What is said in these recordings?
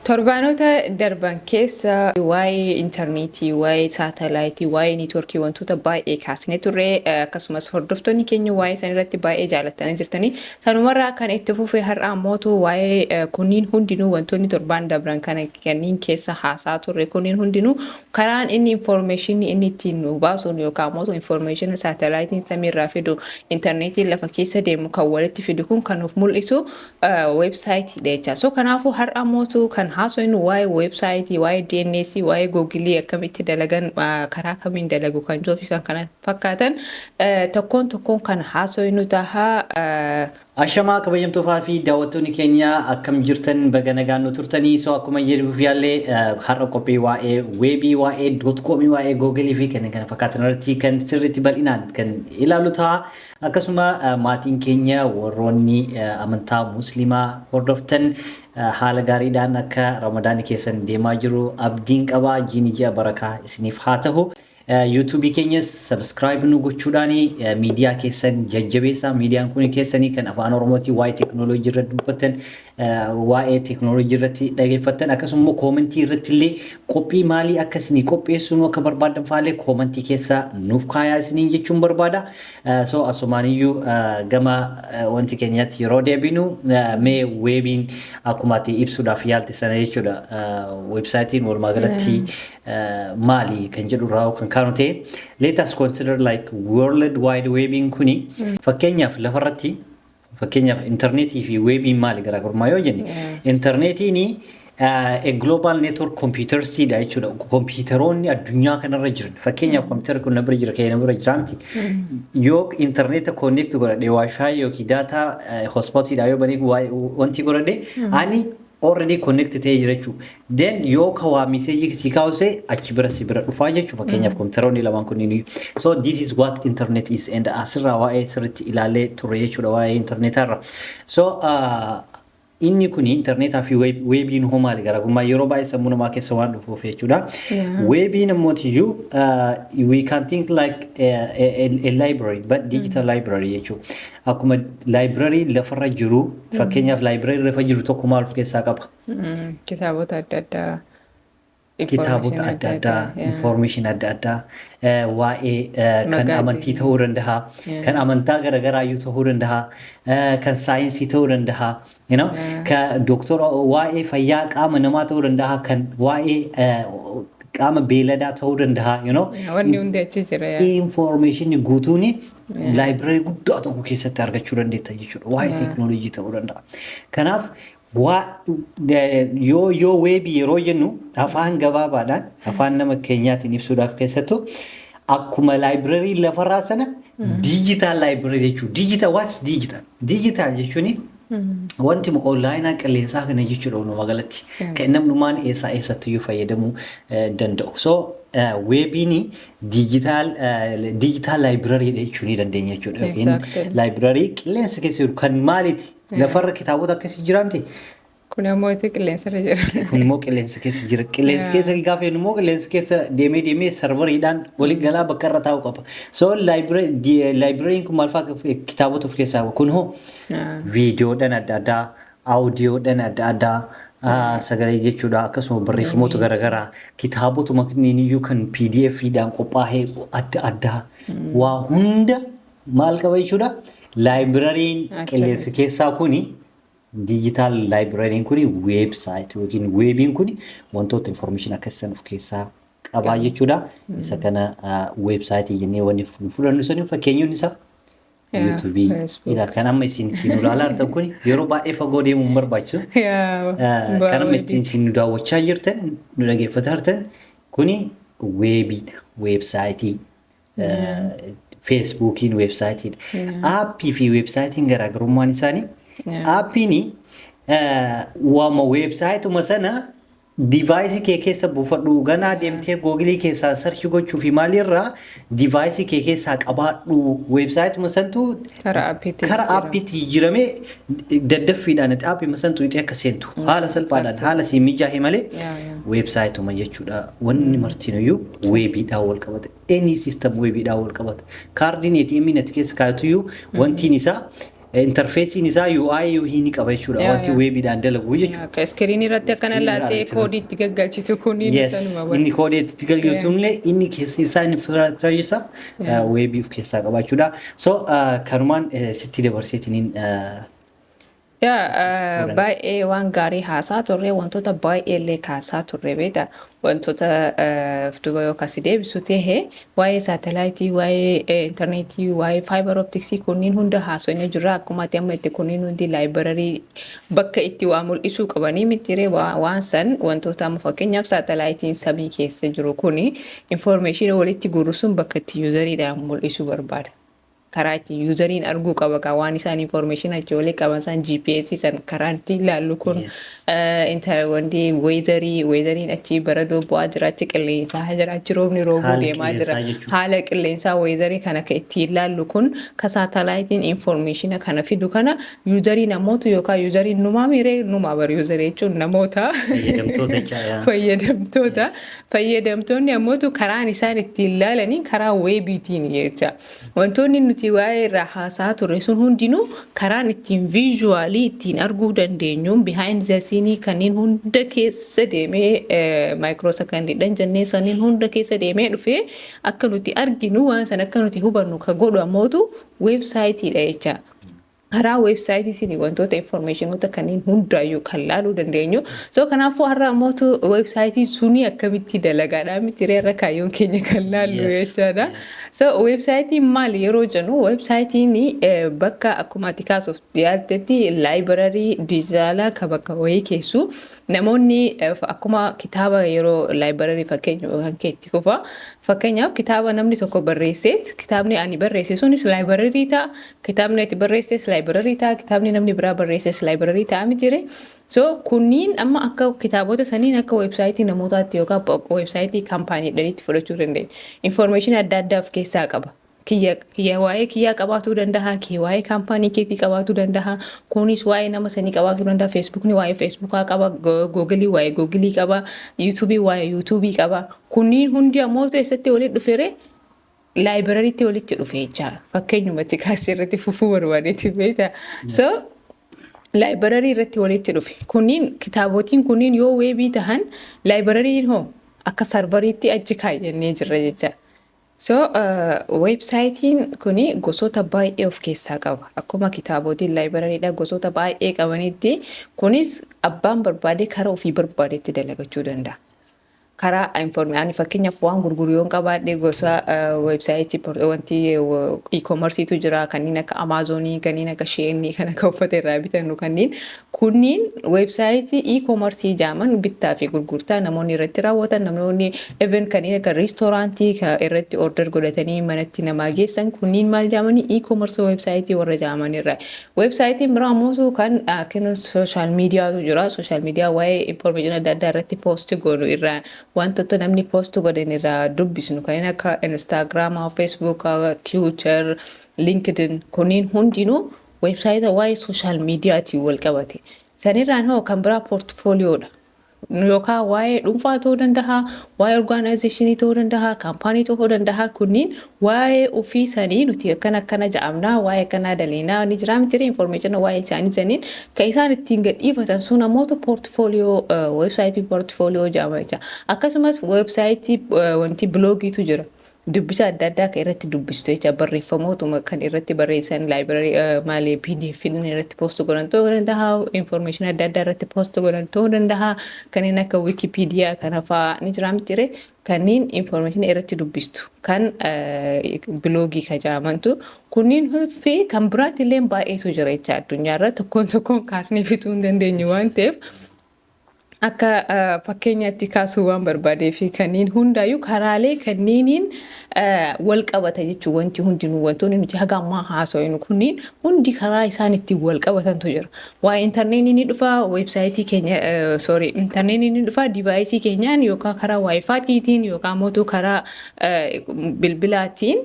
Torbaanota darban keessa waa'ee intarneetii, waa'ee saatalaayitii, waa'ee niitworkii wantoota baay'ee kaasnee turre. Akkasumas hordoftoonni keenya waa'ee san irratti baay'ee jaalatanii jirtanii. Sanumarraa kan itti fufe har'a ammootu waa'ee kunniin hundinuu, wantoonni torbaan dabran kana kanneen keessa haasaa turre kunniin hundinuu, karaan inni information inni ittiin nu baasuun yookaan ammoo information saatalaayitiin samiirraa fidu, intarneetiin lafa keessa deemu kan walitti fidu kun kan nuuf mul'isu weebsaayitiidha jecha. So kanaafuu har'a mootu kan haasofnu waa'ee weebsaayitii, waa'ee DNS, waa'ee Googilii akkamitti dalagan, karaa kamiin dalagu kan jiru fi kan kana fakkaatan tokkoon tokkoon kan haasofnu taha. Ashamaa, kabajamtootaa fi daawwattoonni keenya, akkam jirtan? Baga nagaan nu turtanii. So akkuma jedhuuf yaallee, har'a qophii waa'ee weebii, waa'ee dot comii, waa'ee Googilii fi kanneen kana fakkaatan irratti kan sirriitti bal'inaan kan ilaallu ta'a. Akkasuma maatiin keenya warroonni amantaa Musliimaa hordoftan haala gaariidhaan akka Ramadaanni keessan deemaa jiru abdiin qabaa. Jiini ji'a barakaa isiniif haa ta'u. Yuutuubii keenyas subscribe nu gochuudhaan miidiyaa keessan jajjabeessaa. Miidiyaan kun keessanii kan Afaan Oromootiin waa'ee teekinooloojii irratti dubbatan, waa'ee teekinooloojii irratti dhageeffattan, akkasuma immoo koomentii irratti illee qophii maalii akka isinii qopheessuu akka barbaadan faallee koomentii keessa nuuf kaayaa isiniin jechuun barbaada. So asumaaniyyuu gama wanti keenyatti yeroo deebinu, mee weebiin akkuma ati ibsuudhaaf yaalte sana jechuudha. Weebsaayitiin walumaa galatti maali kan jedhu irraa kan kaanu ta'e, let us consider like World Wide Webiin kuni fakkeenyaaf lafarratti, fakkeenyaaf intarneetii fi weebiin maali garaagarummaa yoo jenne, intarneetiin a global network computers dha jechuudha. Kompiitaroonni addunyaa kanarra jiran, fakkeenyaaf kompiitarri kun na bira jira, kee na bira jira miti. Yoo intarneeta connect godhadhe, WiFi yookiin data hotspotiidha yoo banee wanti godhadhe, ani already connect ta'ee jira jechuudha. Then yoo ka waa message si kaawwise achi bira si bira dhufaa jechuudha. Fakkeenyaaf kompiitaroonni lamaan kunniin. So this is what internet is, and asirraa waa'ee sirriitti ilaalee turre jechuudha waa'ee internetarra. So inni kun intarneetaa fi weebiin hoo maali garaagarummaa? Yeroo baay'ee sammuu namaa keessa waan dhufuuf jechuudha. Weebiin ammootiyyuu we can think like a library, but digital library jechuudha. Akkuma library lafarra jiru, fakkeenyaaf library lafa jiru tokko maal of keessaa qaba? Kitaabota adda addaa. Kitaabota adda addaa, information adda addaa, waa'ee kan amantii ta'uu danda'a, kan amantaa garaagaraayyuu ta'uu danda'a, kan saayinsii ta'uu danda'a, kan doktora waa'ee fayyaa qaama namaa ta'uu danda'a, kan waa'ee qaama beeladaa ta'uu danda'a. Wanni hundi achi jira. Information guutuun library guddaa tokko keessatti argachuu dandeetta jechuudha. Waa'ee teekinooloojii ta'uu danda'a. Kanaaf yoo weebii yeroo jennu, afaan gabaabaadhaan afaan nama keenyaatiin ibsuudhaaf, keessattuu akkuma library lafarraa sana digital library jechuudha. Digital, what's digital? Digital jechuun wanti onlaayinaa qilleensaa kana jechuudha walumaa galatti. Kan namnummaan eessaa eessattiyyuu fayyadamuu danda'u. So weebiin digital library jechuu ni dandeenya jechuudha. Yookiin library qilleensa keessa jiru kan maaliiti? Lafarra kitaabota akkasii jiraanti. Kun ammoo qilleensarra jira. Kun immoo qilleensa keessa jira. Qilleensa keessa gaafa jennu immoo qilleensa keessa deemee deemee sarvariidhaan walii galaa bakka irra taa'u qaba. So libraryn kun maal fa'aa kitaabota of keessaa qaba? Kun hoo viidiyoodhaan adda addaa, aawudiyoodhaan adda addaa, sagalee jechuudha, akkasuma barreeffamoota garaagaraa, kitaabotuma kanneen iyyuu kan PDF dhaan qophaa'ee adda addaa, waa hunda maal qaba jechuudha. Libraryn qilleensa keessaa kuni, digital libraryn kuni, website yookiin weebiin kuni wantoota information akkasisan of keessaa qabaa jechuudha. Isa kana weebsaayitii jennee wanni fudhannu sanii fakkeenyoonni isaa yuutuubii ila kan amma isin ittiin ilaalaa jirtan kun yeroo baay'ee fagoo deemuu hin barbaachisu. Kan amma ittiin isin nu daawwachaa jirtan, nu dhageeffataa jirtan kuni weebiidha. Weebsaayitii. Feesbuukiin weebsaayitiidha. Aappii fi weebsaayitiin garaagarummaan isaanii, aappiin waama weebsaayituma sana device kee keessa buufadhu, ganaa deemtee Googilii keessaa search gochuu fi maalirraa device kee keessaa qabaadhu, weebsaayituma santu karaa aappiitti karaa aappiitti jijjiiramee daddaffiidhaan itti aappii santu itti akka seentu haala salphaadhaan haala sii mijaa'e malee weebsaayituma jechuudha. Wanni martinuyyuu weebiidhaan wal qabata. Any system weebiidhaan wal qabata. Kaardiin ATM natti keessa kaa'atuyyuu wantiin isaa Interfaceiin isaa UI ni qaba jechuudha. Wanti webiidhaan dalagu jechuudha. Akka screen irratti akkana Screen laattee irratti. Koodii itti gaggalchitu kunniin sanuma. Inni koodii itti galchitu illee, inni keessi isaa infrastructure isaa webii of keessaa qabaachuudha. So kanumaan sitti dabarseetiniin Yaa, fuudhanis. Baay'ee waan gaarii haasaa turre, wantoota baay'ee illee kaasaa turre beekta. Wantoota duuba yookaas deebisu ta'e, waa'ee saatalaayitii, waa'ee intarneetii, waa'ee fiber opticsii kunniin hunda haasofnee jirra. Akkuma ati amma itti kunniin hundi library bakka itti waa mul'isuu qabanii mitiree waan san wantoota amma fakkeenyaaf saatalaayitiin samii keessa jiru kuni information walitti guuru sun bakka itti useriidhaan mul'isuu barbaada. Karaa itti useriin arguu qaba kaa waan isaan information achi walii qaban san, GPS san karaa itti ilaallu kun, wanti weatheriin achi baradoo bu'aa jira, achi qilleensaa jira, achi roobni roobuu Haala deemaa jira. qilleensaa jechuudha. Haala qilleensaa, weatherii kana kan itti ilaallu kun ka saatalaayitiin information kana fidu kana useriin namoota yookaan useriin numaa miiree numaa bari, userii jechuun namoota. Fayyadamtoota jecha. Fayyadamtoota. Fayyadamtoonni ammootu karaan isaan ittiin ilaalanii karaa webiitiin jecha. Wantoonni nuti waa'ee irraa haasaa turre sun hundinuu karaan ittiin visualii ittiin arguu dandeenyu, behind the scene kanneen hunda keessa deemee, microsecondiidhaan jennee saniin hunda keessa deemee dhufee akka nuti arginu, waan sana akka nuti hubannu ka godhu ammootu websiteiidha jecha. Karaa websiteiitiin wantoota informationoota kanneen hundaayyuu kan laaluu dandeenyu. So kanaafuu har'a ammootu websiteiin suni akkamitti dalagaadha miti irra kaayyoon keenya kan laallu jechaadha. So websiteiin maali yeroo jennu, websiteiin bakka akkuma ati kaasuuf dhiyaatetti library digitalaa kan bakka wayii keessu namoonni akkuma kitaaba yeroo library fakkeenya kan keetti fufa. Fakkeenyaaf kitaaba namni tokko barreesseet, kitaabni ani barreesse sunis library ta'a, kitaabni ati barreesses library ta'a, kitaabni namni biraa barreesses library ta'a miti. So kunniin amma akka kitaabota saniin akka websiteii namootaatti yookaan websiteii companyiidhaanitti fudhachuu dandeenya. Information adda addaa of keessaa qaba. Kiyya waa'ee kiyyaa qabaatuu danda'a, kiyya waa'ee company keetii qabaatuu danda'a, kunis waa'ee nama sanii qabaatuu danda'a, Facebookni waa'ee Facebookaa qaba, Googleii waa'ee Googleii qaba, YouTubeii waa'ee YouTubeii qaba. Kunniin hundi ammoo eessatti walitti dhufeere? Libraryitti walitti dhufe jecha. Fakkeenyumatti kaasee irratti fufuu barbaadeeti beektaa. So library irratti walitti dhufe. Kunniin kitaabotiin kunniin yoo webii tahan, libraryiin hoo akka serveriitti achi kaayyannee jirra jecha. So websiteiin kuni gosoota baay'ee of keessaa qaba. Akkuma kitaabotiin libraryiidha gosoota baay'ee qabanitti, kunis abbaan barbaade karaa ofii barbaadetti dalagachuu danda'a. Karaa ani fakkeenyaaf waan gurguru yoon qabaadhe, gosa websiteii wanti e-commerceiitu jira, kanneen akka Amazonii, kanneen akka Sheinii, kan akka uffata irraa bitannu, kanneen kunniin websiteii e-commerceii jaaman, bittaa fi gurgurtaa namoonni irratti raawwatan, namoonni even kanneen akka restaurantii irratti order godhatanii manatti namaa geessan, kunniin maal jaamanii? E-commerce websiteii warra jaaman irraa. Websiteiin biraa ammoo kan kennu social mediatu jira. Social media waa'ee information adda addaa irratti post goonu irraa, wantoota namni post godhan irraa dubbisnu, kanneen akka Instagramaa, Facebookaa, Twitter, LinkedIn, kunniin hundinuu websitea waa'ee social mediaatiin wal qabate. Sanirraan hoo kan biraa portfoliodha. Yookaan waa'ee dhuunfaa ta'uu danda'a, waa'ee organizationii ta'uu danda'a, company ta'uu danda'a. Kunniin waa'ee ofii sanii nuti akkana akkana ja'amnaa, waa'ee akkanaa daliinaa ni jira miti, information waa'ee isaanii saniin kan isaan ittiin gadhiifatan sun namoota portfolio, websiteii portfolio jedhama jecha. Akkasumas websiteii wanti blogiitu jira. Dubbisa adda addaa kan irratti dubbistu jecha, barreeffamootuma kan irratti barreessan, library maali, PDF irratti post godhan ta'uu danda'a, information adda addaa irratti post godhan ta'uu danda'a, kanneen akka Wikipedia kana fa'aa ni jira miti, kanneen information irratti dubbistu kan blogii ka jedhamantu kunniin fi kan biraatti illee baay'eetu jira jecha. Addunyaarra tokkoon tokkoon kaasnee fixuu hin dandeenyu waan ta'eef, akka fakkeenyaatti kaasuu waan barbaadee fi kanneen hundaayyuu karaalee kanneeniin wal qabata jechuun wanti hundinuu, wantoonni nuti haga ammaa haasofnu kunniin hundi karaa isaan ittiin wal qabatantu jira. Waa intarneetii ni dhufa websiteii keenya, sorry, intarneetii ni dhufa deviceii keenyaan yookaan karaa WiFiitiin yookaan mootuu karaa bilbilaatiin,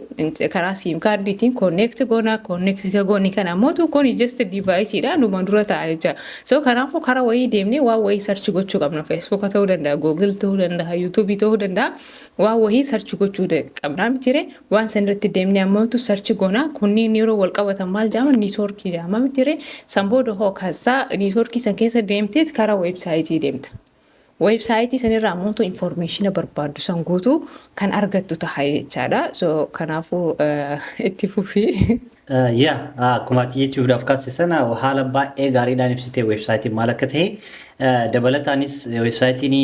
karaa SIM cardiitiin connect goona. Connect gooni kana mootuu kun just deviceiidha numa dura ta'a jecha. So kanaafuu karaa wayii deemnee waan wayii search gochuu Gochuu qabna. Facebook ta'uu danda'a, Google ta'uu danda'a, YouTube ta'uu danda'a. Waan wahii search gochuu qabna mitire? Waan san irratti deemnee ammatu search goona. Kunniin yeroo wal qabatan maal jedhama? Networkii jedhama mitire? San booda hoo kasaa networkii san keessa deemteet karaa websiteii deemta. Websiteii sanirraa ammoo informationa barbaaddu san guutuu kan argattu ta'a jechaadha. So kanaafuu itti fufii. Yaa, akkuma ati jechuudhaaf kaase sana haala baay'ee gaariidhaan ibsitee websiteiin maal akka ta'e. Dabalataanis websiteiin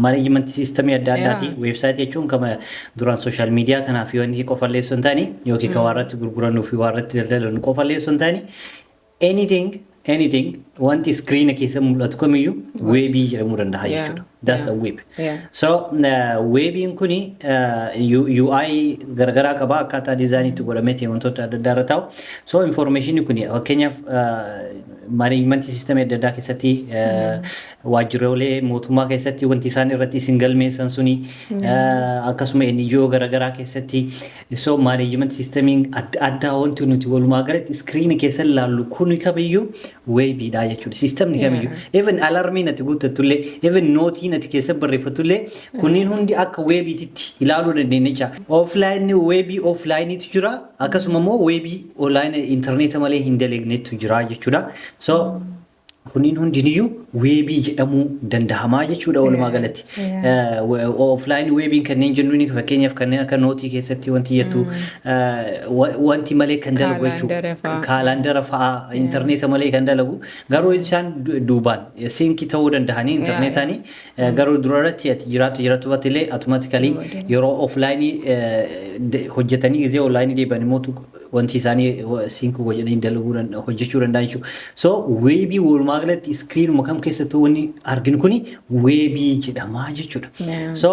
managementii systemii adda addaati. Websiteii jechuun kama duraan social media kanaaf yoo inni qofallee osoo hin taane, yookiin kan waa irratti gurgurannuu fi waa irratti daldalannu qofallee osoo hin taane, anything anything wanti screena keessa mul'atu kamiyyuu webii jedhamuu danda'a jechuudha. That's a web. So webiin kuni UI garagaraa qaba, akkaataa designiitti godhamee ta'e wantoota adda addaa irra taa'u. So information kuni fakkeenyaaf managementii systemii adda addaa keessatti, waajjiraalee mootummaa keessatti wanti isaan irratti isin galmeessan suni, akkasuma NGO garagaraa keessatti, so managementii systemiin adda addaa wanti nuti walumaa galatti screena keessa ilaallu kuni kamiyyuu webiidha jechuudha. Systemni kamiyyuu, even alarmiin ati guuttattullee, even noteiin ati keessa barreeffattullee, kunniin hundi akka webiititti ilaaluu dandeenya jecha. Offline webii offlineiitu jira, akkasuma immoo webii online intarneeta malee hin dalagnetu jira jechuudha. So kunniin hundiniyyuu webii jedhamuu danda'amaa jechuudha walumaa galatti. Offline webiin kanneen jennuun fakkeenyaaf kanneen akka noteii keessatti wanti jettu wanti malee kan dalagu jechuudha. Calendara fa'aa intarneeta malee kan dalagu, garuu isaan duubaan syncii ta'uu danda'anii intarneetaanii, garuu durarratti ati jiraattu jiraattu batillee automatically yeroo offlineii hojjetanii gizee onlineii deebi'an immoo wanti isaanii sync godhanii dalaguu hojjechuu danda'an jechuudha. So webii walumaa galatti screenuma kam keessattuu wanni arginu kuni webii jedhama jechuudha. So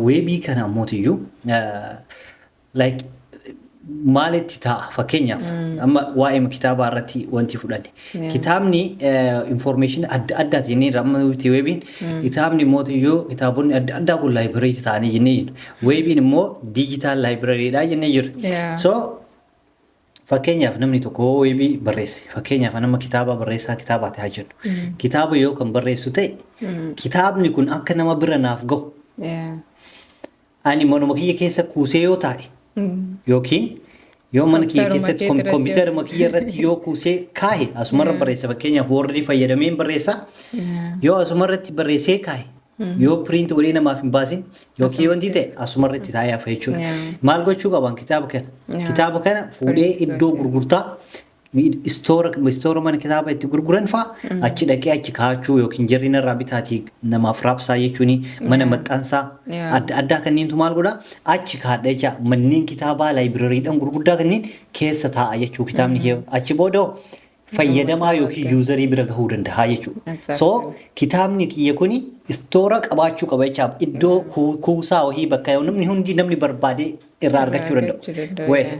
webii kana ammootiyyuu like maalitti ta'a? Fakkeenyaaf amma waa'ee kitaabaa irratti wanti fudhanne. Kitaabni information adda addaati jennee amma nuti webiin kitaabni mootiyyuu kitaabonni adda addaa kun library ta'anii jennee jiru. Webiin immoo digital librarydha jennee jirra. So fakkeenyaaf namni tokko webii barreesse, fakkeenyaaf nama kitaaba barreessaa kitaabaati haa jennu. Kitaaba yoo kan barreessu ta'e, kitaabni kun akka nama bira naaf gahu ani manuma kiyya keessa kuusee yoo taa'e, yookiin yoo mana kiyya keessatti kompiitaruma kiyya irratti yoo kuusee kaahe, asumarra barreessa, fakkeenyaaf Wordii fayyadameen barreessa, yoo asumarratti barreessee kaahe, yoo print godhee namaaf hin baasin yookiin wanti ta'e, asumarratti taa'ee hafa jechuudha. Maal gochuu qaban kitaaba kana? Kitaaba kana fuudhee iddoo gurgurtaa, store mana kitaaba itti gurguran fa'a achi dhaqee achi kaa'achuu, yookiin jarri narraa bitaatii namaaf raabsaa jechuun mana maxxansaa adda addaa kanneentu maal godhaa, achi kaa'adha jecha. Manneen kitaabaa librarydhaan gurguddaa kanneen keessa taa'a jechuu. Kitaabni kee achi booda fayyadamaa yookiin userii bira gahuu danda'a jechuudha. So kitaabni kiyya kuni store qabaachuu qaba jechaaf, iddoo kuusaa wahii bakka namni hundi namni barbaade irraa argachuu danda'u. Well,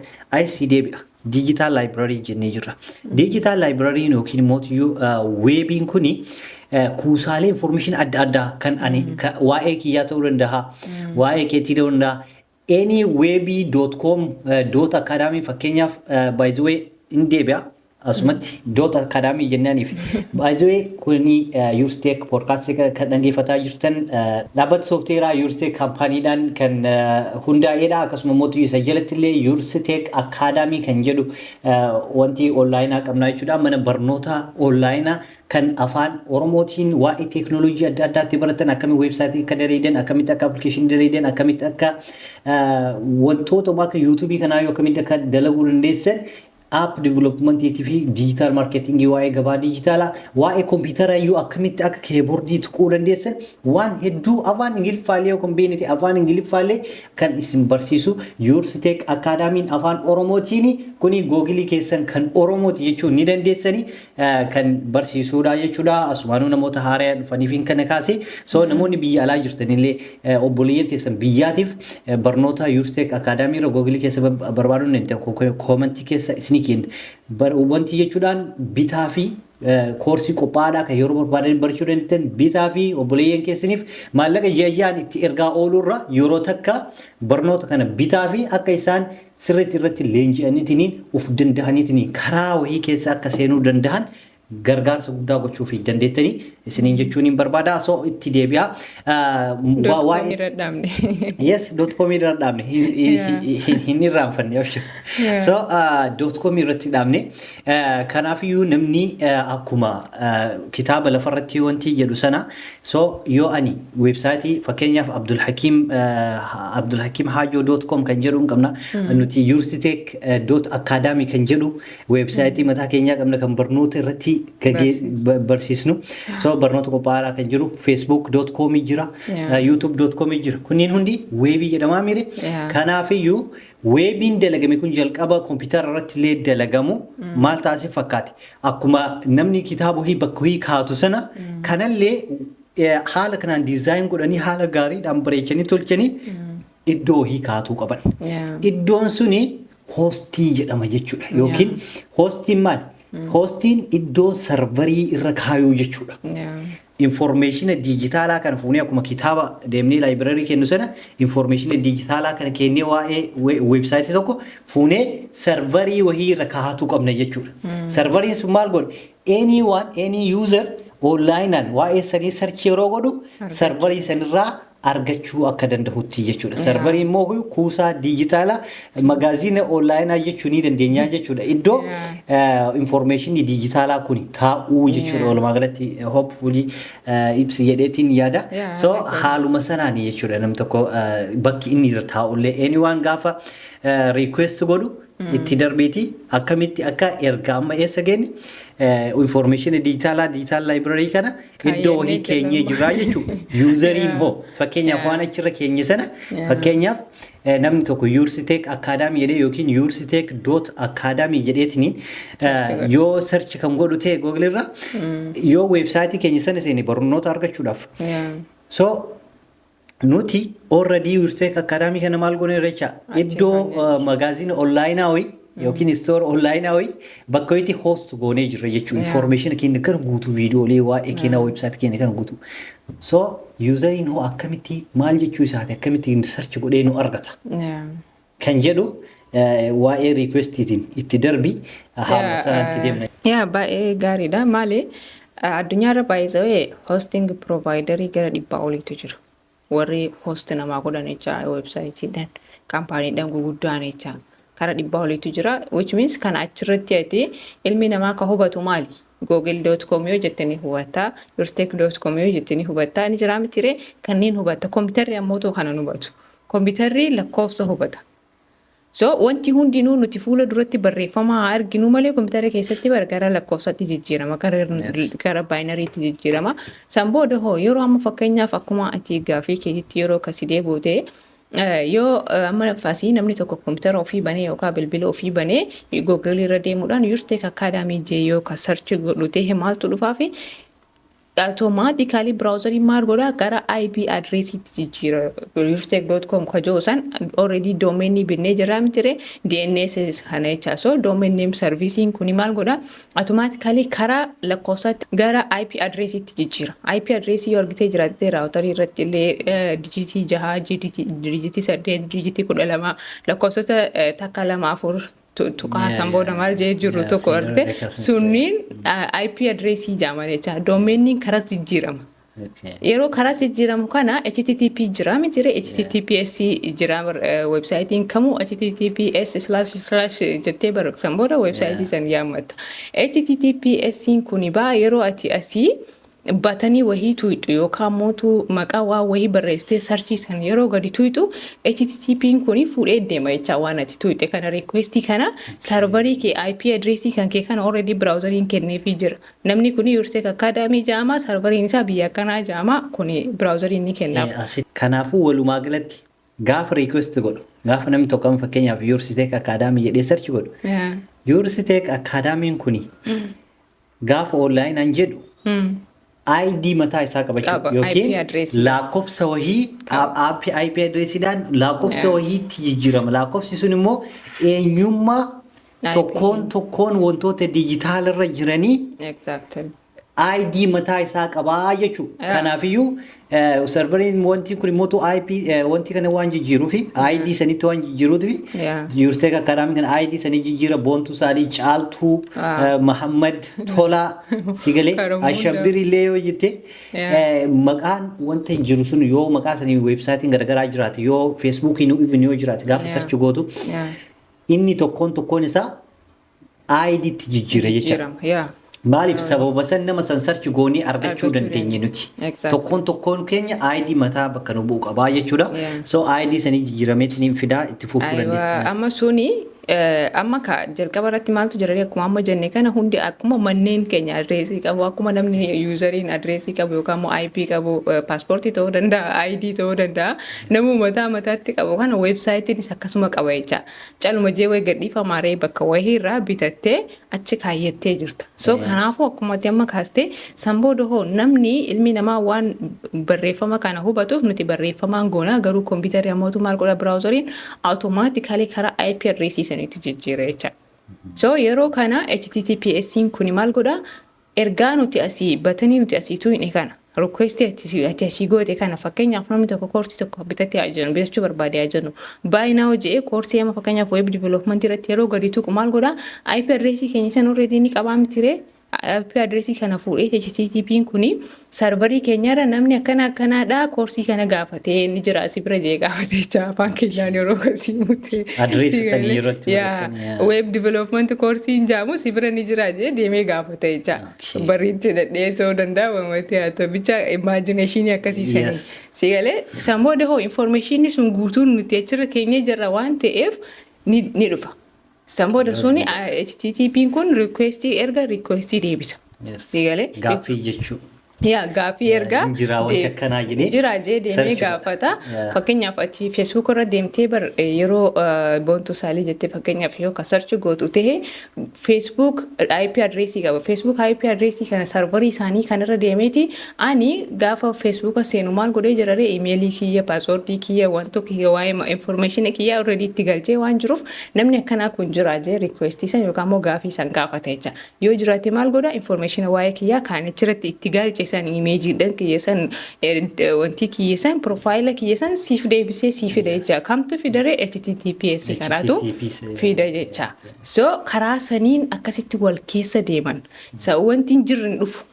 IC deebi'a. Digital library jennee jirra. Digital libraryn yookiin immoo webiin kuni kuusaalee information adda addaa kan ani waa'ee kiyyaa ta'uu danda'a, waa'ee keetii ta'uu danda'a. Anywebii.com.academy fakkeenyaaf, by the way, in deebi'a. Asumatti dot academy jennaaniif. By the way, kuni Yourstech podcast kan dhaggeeffataa jirtan dhaabbata soofteeraa Yourstech companydhaan kan hundaa'edha. Akkasuma immoo isa jalatti illee Yourstech Academy kan jedhu wanti onlineaa qabnaa jechuudha. Mana barnoota onlineaa kan afaan Oromootiin waa'ee teeknooloojii adda addaatti baratan, akkamitti websiteii akka dalagan, akkamitti akka applicationii dalagan, akkamitti akka wantoota akka YouTubeii kanaa yoo akkamitti akka dalaguu dandeessan, app developmentiitii fi digital marketingii, waa'ee gabaa dijitaalaa, waa'ee kompiitara iyyuu akkamitti akka keyboardii tuquu dandeessan, waan hedduu afaan Ingiliffaallee yookaan beekniti afaan Ingiliffaallee kan isin barsiisu Yourstech Academyn afaan Oromootiin kuni Googleii keessan kan Oromooti jechuun ni dandeessanii kan barsiisuudha jechuudha. Asumaanuu namoota haaraa dhufaniif hin kana kaase. So namoonni biyya alaa jirtanillee obboleeyyan teessan biyyaatiif barnoota Yourstech Academy irra Googleii keessa barbaaduun ni commentii keessa isinii kenna. Wanti jechuudhaan bitaa fi courseii qophaa'aadha kan yeroo barbaadan barachuu dandeettan bitaa fi obboleeyyan keessaniif maallaqa ji'a ji'aan itti ergaa ooluurra yeroo takka barnoota kana bitaa fi akka isaan sirriitti irratti leenji'aniitiin uf danda'aniitiin karaa wayii keessa akka seenuu danda'an. gargaarsa guddaa gochuu fi dandeettanii isiniin jechuun hin barbaada. So itti deebi'a. Dot Waa'ee comii irra dhaabne. Yes, dot comii irra dhaabne, hin irraanfanne. So dot comii irratti dhaabne. Kanaafiyyuu namni akkuma kitaaba lafarratti wanti jedhu sana, so yoo ani weebsaayitii fakkeenyaaf Abdulhakiim Haajoo.com kan jedhu hin qabna. Nuti Yursiteek.academy kan jedhu weebsaayitii mataa keenyaa qabna kan barnoota irratti barsiisnu. So barnoota qophaa'aa kan jiru Facebook.com jira, YouTube.com jira. Kunniin hundi weebii jedhamaa mire. Kanaafiyyuu weebiin dalagame kun jalqaba kompiitara irratti illee dalagamu maal taasise fakkaate? Akkuma namni kitaaba wahii bakka wahii kaatu sana kanallee haala kanaan design godhanii, haala gaariidhaan bareechanii tolchanii iddoo wahii kaatuu qaban. Iddoon suni hostii jedhama jechuudha. Yookiin hostiin maali? Hostiin iddoo serverii irra kaayuu jechuudha. Informationa diijitaalaa kana fuunee akkuma kitaaba deemnee library kennu sana informationa diijitaalaa kana kennee waa'ee weebsaayitii tokko fuunee serverii wahii irra kaa'atuu qabna jechuudha. Serveriin sun maal godhu? Anyone, any user onlineaan waa'ee sanii search yeroo godhu serverii sanirraa argachuu akka danda'utti jechuudha. Serverii immoo kuusaa diijitaalaa, magaazina onlineaa jechuu ni dandeenya jechuudha. Iddoo informationii diijitaalaa kun taa'uu jechuudha. Walumaa galatti hopefully ibsi jedheetiin yaada. So haaluma sanaani jechuudha, namni tokko bakki inni irra taa'ullee anyone gaafa request godhu itti darbeeti akkamitti akka erga amma eessa geenye information diijitaalaa, digital library kana iddoo wahii keenyee jirraa jechuudha. Useriin hoo fakkeenyaaf waan achirra keenye sana, fakkeenyaaf namni tokko Yursiteek Academy jedhee yookiin Yursiteek.academy jedheetiniin yoo search kan godhu ta'e Google irra, yoo weebsaayitii keenya sana seene barnoota argachuudhaaf. So nuti already Yursiteek Academy kana maal goone jecha iddoo magaazina onlineaa wayii yookiin store onlineaa wayii bakka wayiitti host goonee jirra jechuudha. Information keenya kana guutuu, viidiyoolee waa'ee keenyaa, weebsaayitii keenya kana guutuu. So useriin hoo akkamitti, maal jechuu isaati, akkamitti search godhee nu argata kan jedhu waa'ee requestiitiin itti darbi, haala sanatti deemna. Yaa, baay'ee gaariidha. Maali, addunyaarra baay'ee hosting providerii gara 100 oliitu jiru. Warri host namaa godhan jecha, weebsaayitiidhaan kaampaaniidhaan guguddaan jecha kara 100 oliitu jira. Which means kana achirratti ati ilmi namaa ka hubatu maali? Google.com yoo jettanii hubatta, Yourstech.com yoo jettanii hubatta, ni jira mitiree kanneen hubatta. Kompiitarri ammoo kana hubatu. Kompiitarri lakkoofsa hubata. So wanti hundinuu nuti fuula duratti barreeffama haa arginu malee kompiitara keessatti gara lakkoofsatti jijjiirama, gara binaryitti jijjiirama. San booda hoo yeroo amma fakkeenyaaf akkuma ati gaafii keetitti yeroo kasi deebi'ute, yoo amma asii namni tokko kompiitara ofii banee yookaan bilbila ofii banee Google irra deemuudhaan Yourstech Academy jee yoo ka search godhu ta'e maaltu dhufaafi? Automatically browserii maal godhaa? Gara IP addressiitti jijjiira. Yourstech.com ka jiru san already domainii binnee jira mitire, DNS kana jecha. So domain name servicing kuni maal godhaa? Automatically karaa lakkoofsaatti gara IP addressiitti jijjiira. IP addressii yoo argitee jiraatte routerii irratti illee digitii 6, digitii 8, digitii 12, lakkoofsota takka, lama, afur tuqaa san booda maal jee jiru tokko argite, sunniin IP addressii jedhama jecha. Domainiin karas jijjiirama. Yeroo karas jijjiiramu kana HTTP jira miti, HTTPS jira. Websaayitiin kamuu HTTPS// jettee barreessan booda websaayitii san yaammatta. HTTPS kuni baa yeroo ati asii batanii wahii tuyxu yookaan mootu maqaa waa wahii barreessitee searchii san yeroo gadi tuyxu HTTP'n kuni fuudhee deema jecha. Waan ati tuyxe kana, requestii kana, serverii kee IP addressii kan kee kana already browseriin kenneefii jira. Namni kuni Yourstech Academy jedhama, serveriin isaa biyya akkanaa jedhama, kuni browseriin ni kennaaf. Kanaafuu walumaa galatti gaafa request godhu, gaafa namni tokko amma fakkeenyaaf Yourstech Academy jedhee search godhu, Yourstech Academyn kuni gaafa onlineaan jedhu ID mataa isaa qabachuu yookiin lakkoofsa wahii IP addressiidhaan lakkoofsa wahiitti jijjiirama. Lakkoofsi sun immoo eenyummaa tokkoon tokkoon wantoota dijitaalarra jiranii. ID mataa isaa qabaa jechuudha. Kanaafiyyuu serveriin wanti kun immoo IP wanti kana waan jijjiiruufi, ID sanitti waan jijjiiruufi, YoursTech Academy kana ID sanii jijjiira. Boontuu Saalii, Caaltuu, Mahammad Tolaa, si galee? Karuma hunda. Ashabbir illee yoo jette, maqaan wanta jiru sun yoo maqaa sanii websiteiin garaagaraa jiraate, yoo Facebookiin even yoo jiraate, gaafa search gootu inni tokkoon tokkoon isaa ID itti jijjiira jechuudha. Jijjiirama. Yaa. Maaliif? Sababa san nama san search goonii argachuu Argachuu dandeenye nuti. Exactly. Tokkoon tokkoon keenya ID mataa bakka nu bu'u qabaa jechuudha. So ID sanii jijjiirameetiin fidaa itti fufuu dandeessa. Amma suni amma ka jalqaba irratti maaltu jira? Akkuma amma jenne kana, hundi akkuma manneen keenya adreesii qabu, akkuma namni useriin adreesii qabu yookaan immoo IP qabu, paaspoortii ta'uu danda'a, ID ta'uu danda'a, namuu mataa mataatti qabu kana, websiteiinis akkasuma qaba jecha. Caluma jee wayi gadhiifamaaree bakka wayiirraa bitattee achi kaayyattee jirta. So kanaafuu akkuma ati amma kaastee san booda hoo namni ilmi namaa waan barreeffama kana hubatuuf nuti barreeffamaan goona, garuu kompiitarri ammootu maal godha? Browseriin automatically karaa IP adreesii sanitti jijjiira jecha. So yeroo kana HTTPS kun maal godha? Ergaa nuti asii batanii nuti asii tuqne kana, request ati asii goote kana, fakkeenyaaf namni tokko koorsii tokko bitatee haa jennu, bitachuu barbaade haa jennu, buy now jedhee koorsii amma fakkeenyaaf web development irratti yeroo gadi tuqu maal godha? IP adreesii keenya san already ni qabaa mitiree? IP adreesii kana fuudhee HTTP'n kuni serverii keenyarra namni akkana akkanaadha koorsii kana gaafatee inni jira asii bira jee gaafatee jecha, afaan keenyaan yeroo kasii mutee. Adreesii sanii yeroo itti barreessan, yaa. Web development koorsii hin jaamu si bira ni jira jee deemee gaafate jecha. Bariitti dhadhee ta'uu danda'a, wamatee haa ta'u bicha imagination akkasii sanii. Si galee? San booda hoo informationni sun guutuun nuti achirra keenyee jirra waan ta'eef ni dhufa. San booda suni HTTP'n kun requestii erga requestii deebisa. Si galee? Gaaffii jechuu. Yaa, gaaffii ergaa Hin jira wanti akkanaa jedhee jira jee deemee search godha. gaafata. Fakkeenyaaf ati Facebook irra deemtee bar yeroo Boontuu Saalii jettee fakkeenyaaf yoo ka search gootu ta'e, Facebook IP adreesii qaba. Facebook IP adreesii kana serverii isaanii kanarra deemeeti ani gaafa Facebook seenu maal godhee jiraree? Imeelii kiyya, passwordii kiyya, wanto kiyya, waa'ee information kiyya already itti galchee waan jiruuf namni akkanaa kun jira jee requestii san yookaan immoo gaafii san gaafata jecha. Yoo jiraate maal godha? Information waa'ee kiyyaa kan achirratti itti galche san, imageiidhaan kiyya san, wanti kiyya san, profile kiyya san siif deebisee siif fida jecha. Kamtu fidaree? HTTPS kanaatu HTTPS, fida jecha. So karaa saniin akkasitti wal keessa deeman. So wanti hin jirre hin dhufu.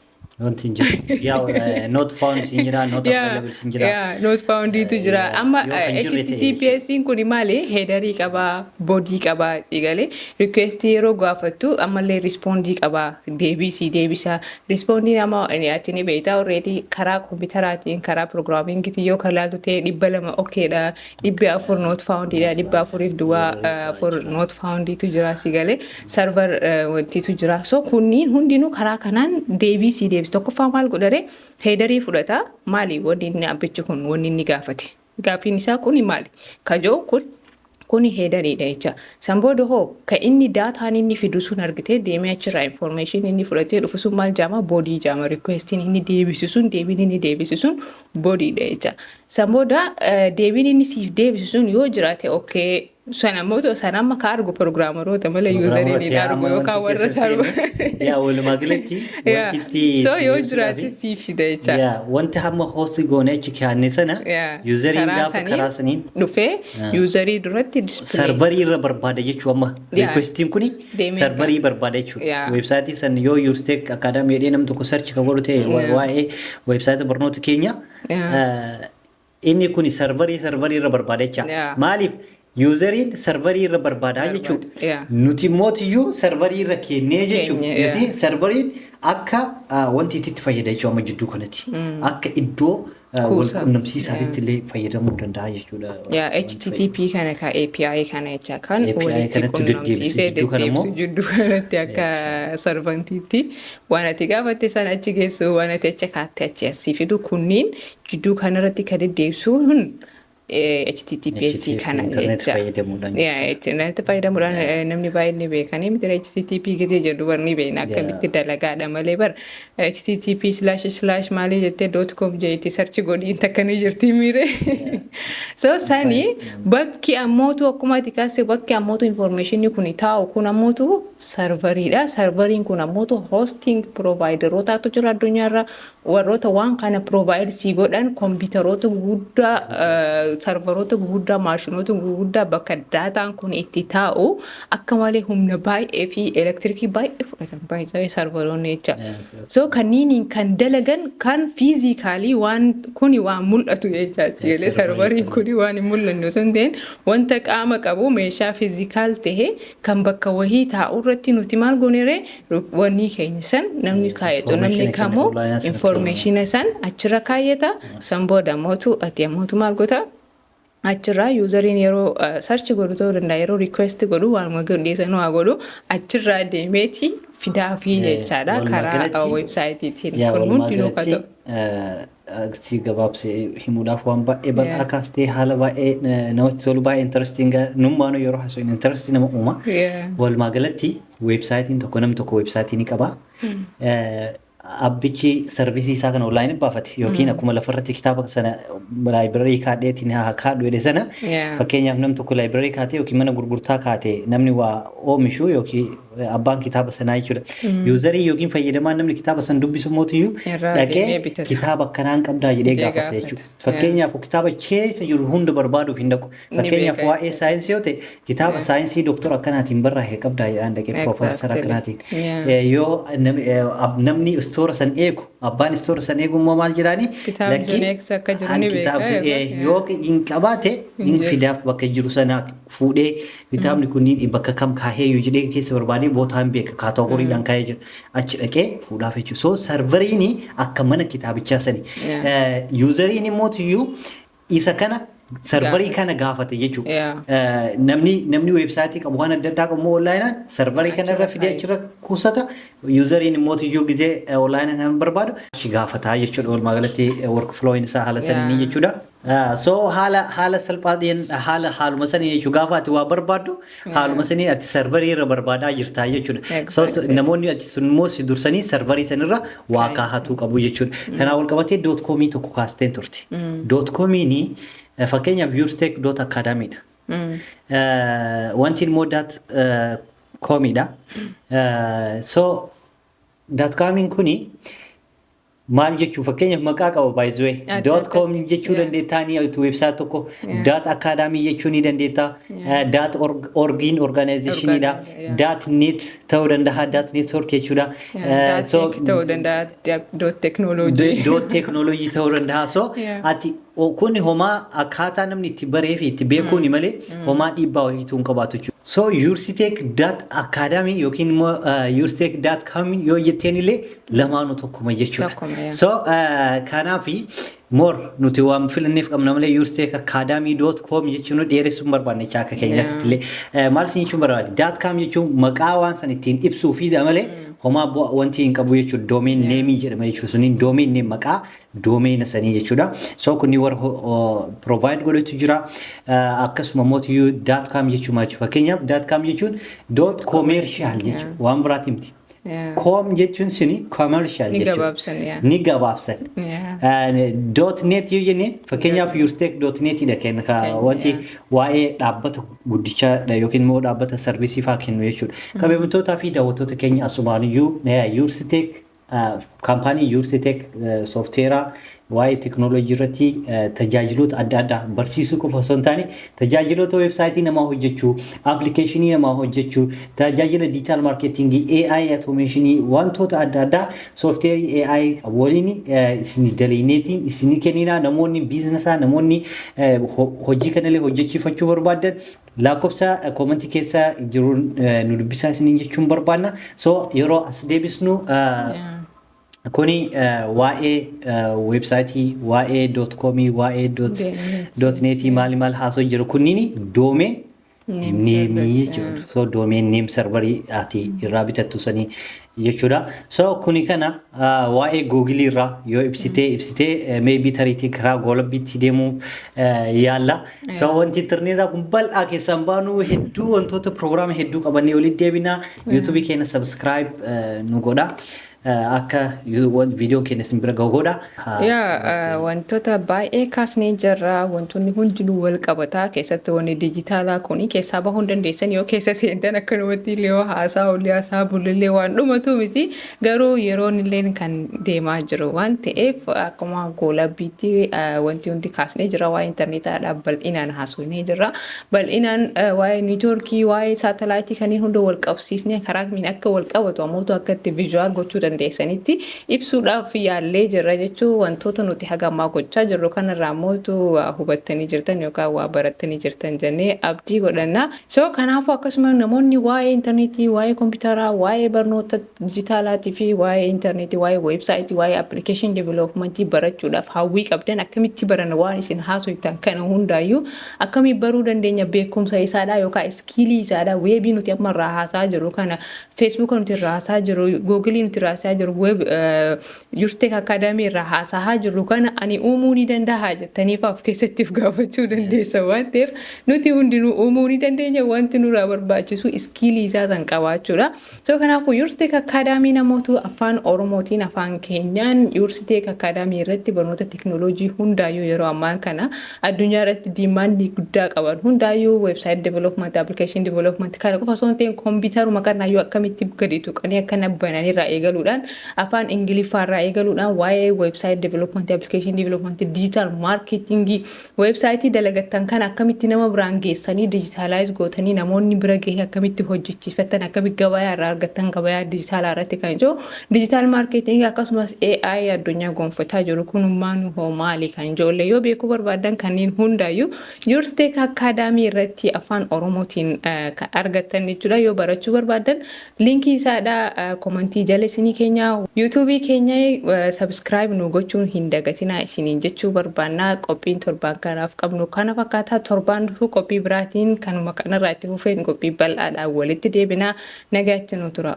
Wanti hin jiru. Yaa, not found sin jira, not available sin jira. Yaa, not foundiitu jira. Amma Yoo kan jirre ta'e. HTTPS kun maali? Headerii qaba, bodyii qaba, galee requestii yeroo gaafattu ammallee respondii qaba, deebii sii deebisa. Respondiin amma ati ni beektaa already, karaa kompiitaraatiin karaa programmingiitiin yoo kan laaltu ta'e, 200 okaydha, 400 not foundiidha, 400.04 not foundiitu jira, si galee? Server wantiitu jira. So kunniin hundinuu karaa kanaan deebii sii deebisa. Tokkoffaa maal godhare? Headerii fudhata. Maali wanni inni abbichi kun wanni inni gaafate? Gaaffiin isaa kun maali? Kajoo kun kuni headeriidha jecha. San booda hoo ka inni dataan inni fidu sun argitee deemee achirraa information inni fudhatee dhufu sun maal jaama? Bodyii jaama. Requestiin inni deebisu sun, deebiin inni deebisu sun bodyiidha jecha. San booda deebiin inni siif deebisu sun yoo jiraate okay, sana immoo sana amma ka argu programmeroota malee useriin hin argu yookaan warra sarba. Yaa, walumaa galatti wanti itti So yoo jiraate siif fida jecha. Yaa, wanti hamma host goone achi kaa'anne sana useriin gaafa karaa saniin dhufee userii duratti display. Serverii irra barbaada jechuu amma. Requestiin kuni Deemee serverii barbaada jechuudha. Websiteii san yoo YoursTech Academy jedhee namni tokko search kan godhu ta'e, waa'ee websiteii barnoota keenya, inni kuni serverii irra barbaada jecha. Maaliif? Useriin serverii irra barbaadaa jechuudha. Nuti mootiyyuu serverii irra kennee jechuudha. Keenya, You see, serveriin akka wanti itti fayyada jechuudha amma jidduu kanatti. Akka iddoo wal Kuusaa. quunnamsiisaatitti illee fayyadamuu danda'a jechuudha. Yaa, HTTP kana ka API kana jecha kan API walitti kanatti quunnamsiisee deddeebisu jidduu kana immoo. Deddeebisu jidduu kanatti akka servantiitti waan ati gaafatte sana achi geessu, waan ati achi kaatte achi asii fidu, kunniin jidduu kanarratti ka deddeebisu hun. HTTPS kana Internet jecha. fayyadamuudhaan. Internet fayyadamuudhaan namni baay'een ni beekanii miti. HTTP gisee jedhu bar ni beekna, akkamitti dalagaadha malee. Bar HTTP// maalii jettee .com jeetti search godhiin takka ni jirti miire. So sani bakki ammootu akkuma ati kaase, bakki ammootu informationni kun taa'u kun ammootu serveriidha. Serveriin kun ammootu hosting providerootaatu jira addunyaarra, warroota waan kana provide sii godhan, kompiitaroota guguddaa, serveroota guguddaa, maashinoota guguddaa bakka daataan kun itti taa'u. Akka malee humna baay'ee fi elektirikii baay'ee fudhatan baay'ee serveroonni jecha. So kanniiniin kan dalagan kan physically waan kuni waan mul'atu jechaati. Galee serveriin kuni waan hin mul'anne osoo hin ta'in, wanta qaama qabu, meeshaa physical tahe kan bakka wahii taa'u irratti nuti maal gooneree wanni keenya san namni kaayatu, namni kamuu informationa san achirra kaayyata. San booda ammootu ati ammootu maal goota? Achirraa useriin yeroo search godhu ta'uu danda'a, yeroo request godhu, waanuma dhiyeessan waa godhu, achirraa deemeeti fidaa fi jechaadha karaa websiteiitiin. Kun hundinuu ka ta'u. Si gabaabsee himuudhaaf waan baay'ee bal'aa kaastee, haala baay'ee namatti tolu, baay'ee interesting, nummaanuu yeroo haasa'u interest nama uuma. Walumaa galatti websiteiin tokko, namni tokko website ni qaba. Abbichi service isaa kana online baafate yookiin akkuma lafarratti kitaaba sana library kaadheetiin haa kaadhu jedhe sana, fakkeenyaaf namni tokko library kaatee yookiin mana gurgurtaa kaatee, namni waa oomishu yookiin abbaan kitaaba sanaa jechuudha. Userii yookiin fayyadamaan, namni kitaaba sana dubbisu mootiyyuu dhaqee kitaaba akkanaan qabdaa jedhee gaafata jechuudha. Fakkeenyaaf kitaaba keessa jiru hunda barbaaduuf hin dhaqu. Fakkeenyaaf waa'ee saayinsii yoo ta'e, kitaaba saayinsii doktora akkanaatiin barraa'e qabdaa jedhaan dhaqee, piroofeesara akkanaatiin. Yoo namni store san eegu, abbaan store san eegu immoo maal jedhaani? Yoo hin qabaate hin fidaaf, bakka jiru sana fuudhee, kitaabni kunniin bakka kam kaaheeyyuu jedhee keessa barbaadee, bootaan beeka, categorydhaan kaa'ee jira. Achi dhaqee fuudhaaf jechuudha. So serveriin akka mana kitaabichaa sani. Useriin immoo iyyuu isa kana serverii kana gaafate jechuudha. Namni website qabu, waan adda addaa qabu, onlineaan serverii kana irra fidee achirra kuusata. Useriin immoo iyyuu gizee onlineaan kan barbaadu achi gaafataa jechuudha. Walumaa galatti workflowiin isaa haala saniin jechuudha. So haala salphaatiin, haaluma sanii jechuudha, gaafa ati waa barbaaddu haaluma sanii ati serverii irra barbaadaa jirtaa jechuudha. So namoonni achi sun immoo si dursanii serverii sanirra waa kaahatuu qabu jechuudha. Kanaaf wal qabatee .comii tokko kaasteen turte. .comiin fakkeenyaaf yourstech.academydha. Wanti immoo .comiidha. So .comiin kuni maal jechuu? Fakkeenyaaf maqaa qaba baay'ee. .Com jechuu dandeettaanii, website tokko .academy jechuu ni dandeetta. .Orgiin organizationiidha. .Net ta'uu danda'a, .network jechuudha. Ta'uu danda'a, .technology. .Technology ta'uu danda'a. So ati kun homaa akkaataa namni itti baree fi itti beekuuni malee homaa dhiibbaa wayiituu hin qabaatu jechuudha. So yourstech.academy yookiin immoo yourstech.com yoo jetteen illee lamaanuu tokkuma jechuudha. So kanaafi more nuti waan filanneef qabna malee yourstechacademy.com jechuun dheeressuun barbaanne jecha akka keenyaatti illee. Maal isin jechuun barbaade? .Com jechuun maqaa waan san ittiin ibsuu fi malee homaa wanti hin qabu jechuudha. Domain nameii jedhama jechuudha. Suniin domain name, maqaa domaina sanii jechuudha. So kunni warra provide godhetu jira. Akkasuma mootiyyuu .com jechuun maal jechuudha? Fakkeenyaaf .com jechuun .commercial jechuudha. Waan biraati miti. Com jechuun suni commercial jechuudha. Ni gabaabsan. .Net yoo jenne, fakkeenyaaf yourstech.net dha kenna, wanti waa'ee dhaabbata guddichaa yookiin immoo dhaabbata service fa'aa kennu jechuudha. Kabajamtootaa fi daawwattoota keenya, asumaaniyyuu Yourstech, kaampaanii Yourstech software waa'ee teekinooloojii irratti tajaajiloota adda addaa barsiisuu qofa osoo hin taane, tajaajiloota website namaa hojjechuu, applicationii namaa hojjechuu, tajaajila digital marketingii, AI automationii, wantoota adda addaa software AI waliin isin dalagneetiin isin kenninaa. Namoonni businessaa, namoonni hojii kanallee hojjechiifachuu barbaadan, lakkoofsa commentii keessa jiru nu dubbisaa isiniin jechuun barbaanna. So yeroo as deebisnu, kuni waa'ee website, waa'ee .comii, waa'ee .netii maali maal haasoo jiru, kunniin domain Name Name servers. Jechuudha. So domain name serverii ati irraa bitattu sanii jechuudha. So kuni kana waa'ee Googilii irraa yoo ibsitee maybe tariitii karaa goolabbiitti deemuu yaalla. So wanti intarneetaa kun bal'aa keessaan baanu, hedduu wantoota piroogiraama hedduu qabannee walitti deebina. YouTubeii keenya subscribe nu godha. Akka viidiyoon keenya isin bira gahu godha. Yaa, wantoota baay'ee kaasnee jirra. Wantoonni hundinuu wal qabataa. Keessatti wanni dijitaalaa kuni keessaa bahuu hin dandeessan. Yoo keessa seentan akkanumatti illee yoo haasaa olii haasaa bulillee waan dhumatu miti. Garuu yeroon illee kan deemaa jiru waan ta'eef, akkuma goolabbiitti wanti hundi kaasnee jira. Waa'ee intarneetaadhaaf bal'inaan haasofnee jirra. Bal'inaan waa'ee niitoorkii, waa'ee saatalaayitii kanneen hunda wal qabsiisnee karaa kamiin akka wal qabatu ammoo akka itti visual gochuu dandeessanitti ibsuudhaaf yaallee jirra jechuun, wantoota nuti haga ammaa gochaa jirru kanarraa mootu waa hubattanii jirtan yookaan waa barattanii jirtan jennee abdii godhanna. So kanaafuu akkasuma namoonni waa'ee intarneetii, waa'ee kompiitaraa, waa'ee barnoota dijitaalaatii fi waa'ee intarneetii, waa'ee weebsaayitii, waa'ee application developmentii barachuudhaaf hawwii qabdan, akkamitti baran, waan isin haasoftan kana hundaayyuu akkamii baruu dandeenya, beekumsa isaadha yookaan skillii isaadha, weebii nuti amma irraa haasaa jirru kana, Feesbuuka nuti irraa haasaa jirru, Googilii nuti irraa haasaa jirru, web Yursteek Akaadaamii irraa haasaa jirru kana ani uumuu ni danda'a jettanii of keessatti of gaafachuu dandeessa waan ta'eef, nuti hundinuu uumuu ni dandeenya. Wanti nurraa barbaachisu skillii isaa san qabaachuudha. So kanaafuu Yursteek Akaadaamii namoota afaan Oromootiin, afaan keenyaan Yursteek Akaadaamii irratti barnoota teknooloojii hundaayyuu yeroo ammaa kana addunyaa irratti demandii guddaa qaban hundaayyuu, website development, application development kana qofa osoo hin ta'in, kompiitaruma kanaayyuu akkamitti gadi tuqanii akkana bananirraa eegaluudhaan, afaan Ingiliffaarraa eegaluudhaan, waa'ee website development, application development, digital marketingii, weebsaayitii dalagattan kana akkamitti nama biraan geessanii digitalize gootanii namoonni bira gahee akkamitti hojjechiifattan, akkamitti gabayaa irraa argattan, gabayaa dijitaalaa irratti kan jiru, digital marketingii, akkasumas AI addunyaa gonfachaa jiru kunummaan hoo maali kan ijoollee yoo beekuu barbaadan, kanneen hundaayyuu Yourstech Academy irratti afaan Oromootiin kan argattan jechuudha. Yoo barachuu barbaadan linkii isaadha commentii jala isinii keenya. YouTubeii keenya subscribe nu gochuun hin dagatinaa isiniin jechuu barbaannaa. Qophiin torbaan kanaaf qabnu kana fakkaataa. Torbaan dhufu qophii biraatiin kanuma kanarraa itti fufeen qophii bal'aadhaan walitti deebinaa. Nagaatti nu tura.